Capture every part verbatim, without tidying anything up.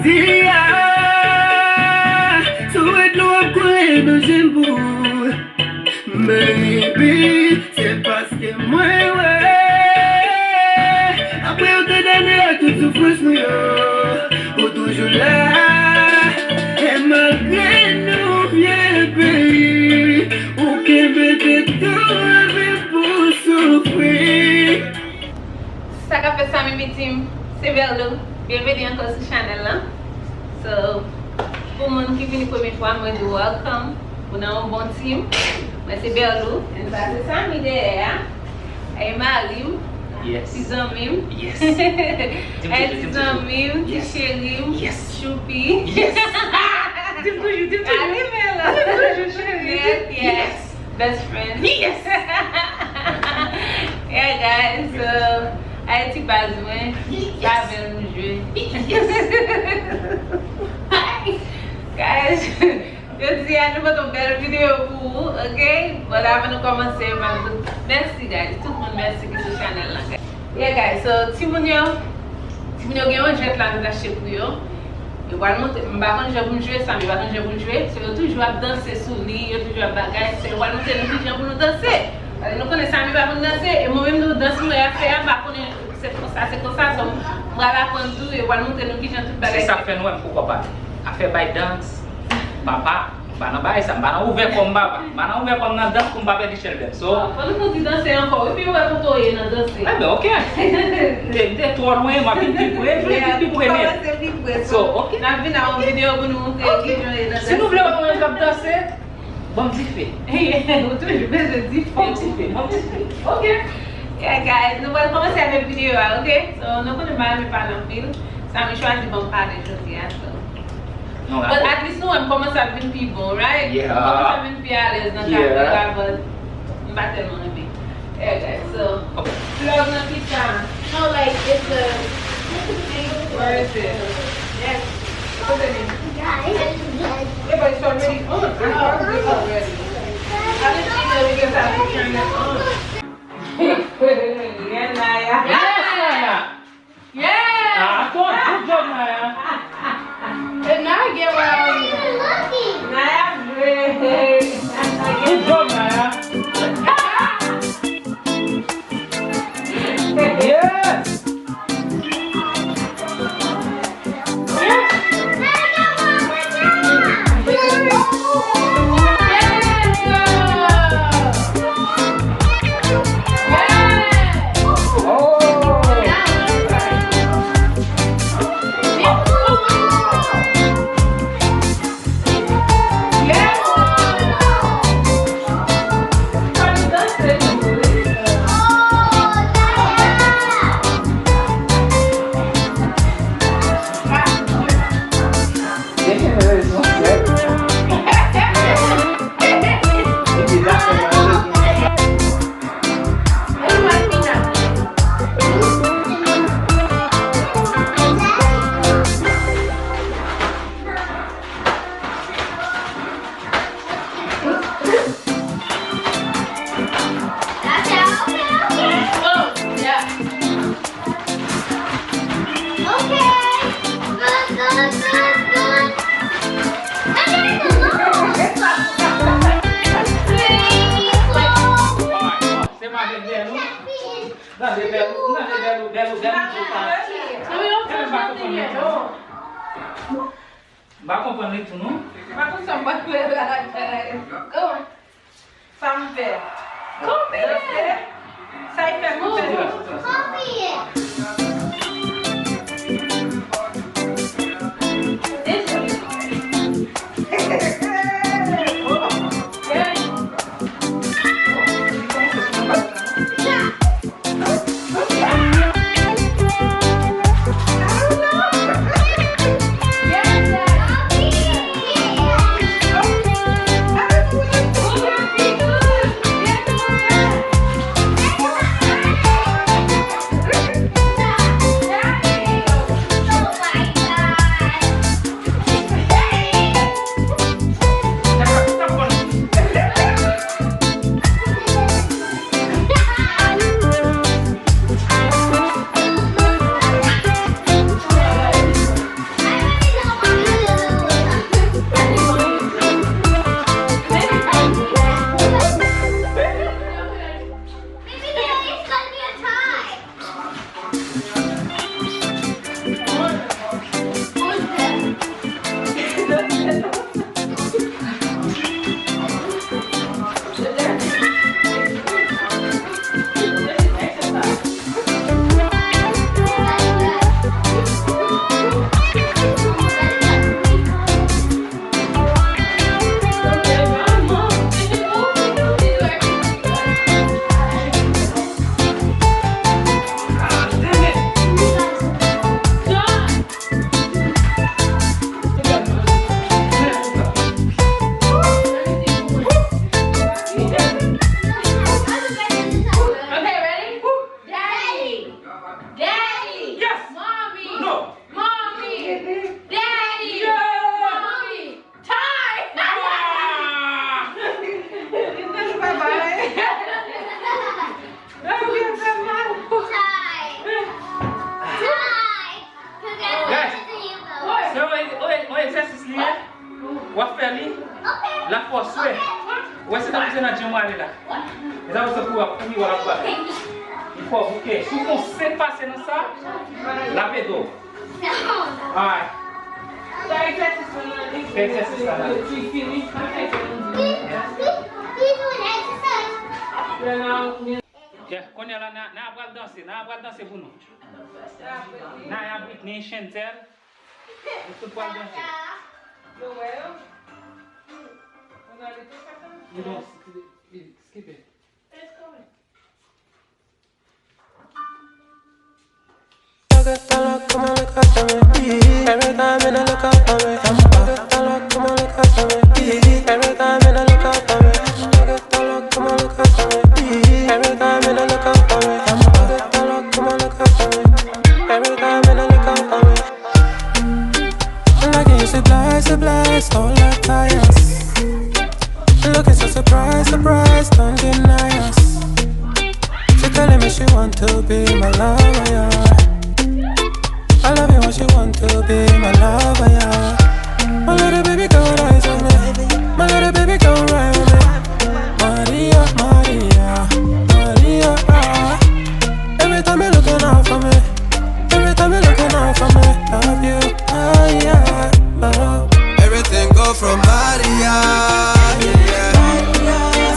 Di a, sou wèt lou ap koule nan je m pou ou. Baby, se paske mwen wè. Apre yon tan dane ak tout soufrans nou yo, ou toujou la. E malgre nou vye peyi, ou kenbe tèt ou anlè pou soufri. Sa k ap fèt, sa Mimi Team, se Berlou. Byenveni ankò sou chanèl lan. So, pou moun ki vini premye fwa, mwen di welcome. Ou nan yon bon team. Mwen se Berlou. And sa se Samy dèyè a. E mari m. Yes. Ti zanmi m. Yes. Dim toujou, dim toujou. Ti zanmi m, ti cheri m. Yes. Choupi. Yes. Dim toujou, dim toujou. Dim toujou, cheri. Yes, yes. Best friend. Yes. Yeah, guys, so, Ayiti baz mwen, yes, avè l nou jwe. Yes. Guys, jodi a nou pote yon bèl videyo pou ou, ok? But avan nou kòmanse, m ap di mèsi, guys. Tout moun mèsi ki sou chanèl lan, guys. Yeah, guys, so, timoun yo, timoun yo gen yon jwèt la nou t achte pou yo. Yo pral montre, m pa konn jan pou m jwe, Samy pa konn jan pou l jwe. So, yo toujou ap danse sou li, yo toujou ap bagay. So, yo pral montre nou ki jan pou nou danse. Paske nou konnen Samy pa konn danse, e mwen menm tou dans mwen ap fè a, m pa konnen se konsa, se konsa. So, m pral aprann tou, yo pral montre nou ki jan tout bagay. Se sa k fè nou wè m poko pa afè bay dans, papa. M pa nan bagay sa, m pa nan ouvè kò m papa. M pa nan ouvè kò m nan dans pou m pa pèdi chèlbè m. So, fò nou fè yon ti danse ankò, wi, pou yo wè kote w ye nan danse. Enben, ok. M te, m te twò lwen, m ap vin pi pre, m vle vin pi pre nèt. Kòmanse pi pre. So, ok. N ap vin ak yon videyo pou nou montre ki jan w ye nan danse. Si nou vle wè mwen menm k ap danse, ban m dife. Ou toujou bezwen dife. Ban m dife, ban m dife. Ok. Yeah, guys, nou pral kòmanse avèk videyo a, ok? So, nou konnen m pa renmen pale anpil. Samy chwazi ban m pale jodi a, so. Non, but at least nou wè m kòmanse ap vin pi bon, right? Yeah. M kòmanse ap vin pi alèz nan kamera, but m pa tèlman renmen. Yeah, guys, so, plug nan kisa? No, like, it's a, where is it? Yes. What's it name? Yeah, but it's already on. I have this already. I just need to, because I have to turn it on. Yeah, Naya. Yes, Naya. Yeah! Ah, good job, Naya. And Naya get what I was. Naya great. Good job, Naya. Yes. Se m avèk Bèlou. Tande Bèlou, tande Bèlou, Bèlou, Bèlou, Bèlou, Bèlou, m pa konprann nèt non. M pa konprann li tou non. M pa konn sa m pral fè la, guys. Sa m fè. Kòman? Sa y fè m fè. Ou wè se tankou se nan djanm w ale la. E sa pou se pou w ap kouri, w ap bat. Li fò bouke. Si w fè yon senp pase nan sa, l ap ede w. Alright. Fè egzèsis la nan li. Fè egzèsis la nan li. Li fini. Yeah, kounye a la, n a, n a pral danse, n a pral danse pou nou. Naya, Britney, Chantel, nou tout pral danse. Yo wè yo? Ou gade tout sa sa? You don't skip it. Skip it. Look at the look, come on, look at me. Every time in a look out for me. Look at the look, come on, look at me. Every time in a look out for me. Look at the look, come on, look at me. Every time in a look out for me. Look at the look, come on, look at me. Every time in a look out for me. Like you supply, supply, all that tires. Looking so surprised, surprised, don't deny us. She telling me she want to be my lover, yeah. I love it when she want to be my lover, yeah. My little baby go rise with me. My little baby go ride with me. Maria, Maria, Maria, ah. Every time you looking out for me. Every time you looking out for me. Love you, ah, yeah, love. Everything go from Maria, yeah, yeah.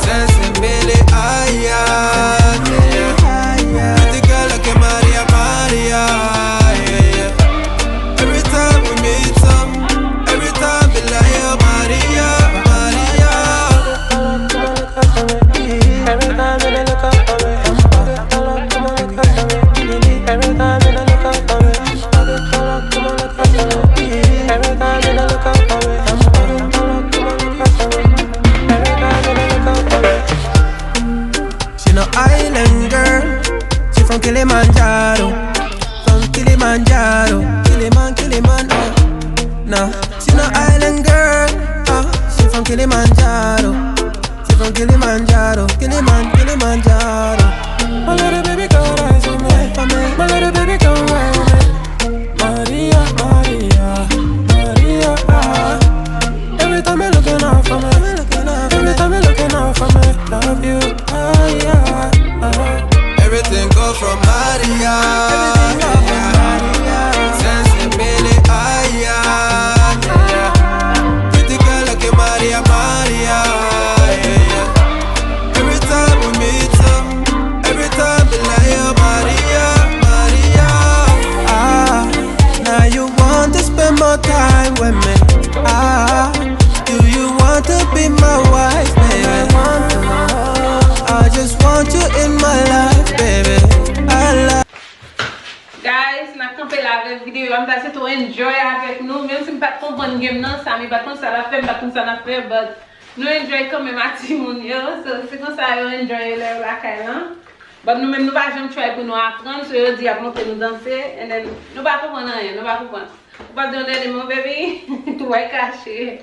Sexy Billy, ah, yeah, yeah. Pretty girl like a Maria, Maria, yeah, yeah. Every time we meet up, every time be like, oh, Maria, Maria. Every time you look up for me, every time you look up for me. She no island girl, she from Kilimanjaro, from Kilimanjaro, Kiliman, Kiliman, oh. No, she no island girl, uh, she from Kilimanjaro. She from Kilimanjaro, Kiliman, Kilimanjaro. My little baby girl rise with me. My little baby girl rise with me. Maria, Maria, Maria, ah. Every time you looking out for me. Every time you looking out for me. Love you, ah, yeah, ah. Everything go from Maria. Everything go from Maria. Sensibility, ah, yeah, yeah. Pretty girl like a Maria, Maria, yeah, yeah. Every time we meet up, every time be like, oh, Maria, Maria. Ah, now you want to spend more time with me. Ah, do you want to be my wife, baby? I just want you in my life, baby. I love Guys, n ap kanpe la avèk videyo a. M ta se tou enjoy avèk nou. Menm si m pa t konprann game nan, Samy pa t konn sa l ap fè, m pa t konn sa n ap fè, but nou enjoy kanmenm ak timoun yo. So, se konsa yo enjoy lè yo lakay lan. But nou menm, nou pa janm try pou nou aprann. So, yo di y ap montre nou danse, and then nou pa konprann anyen, nou pa konprann. Ou p ap di yon dènye mo, baby? Tou wè kache.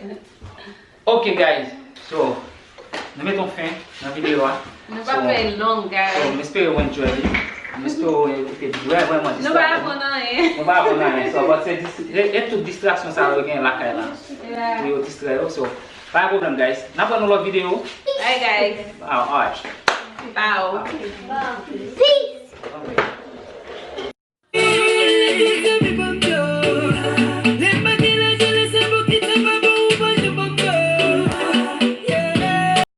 Ok, guys. So, nou met yon fen nan videyo a. Nou pa fè l long, guys. So, m espere w enjoy li. M espere w te vrèman distraye. Nou pa aprann anyen. Nou pa aprann anyen. So, but se dis-, e, e tout distraksyon sa yo gen lakay la. Yeah. Pou yo distrè yo. So, pa gen pwoblèm, guys. N ap wè nan lòt videyo. Bye, guys. Ah, alright. Bow. Peace.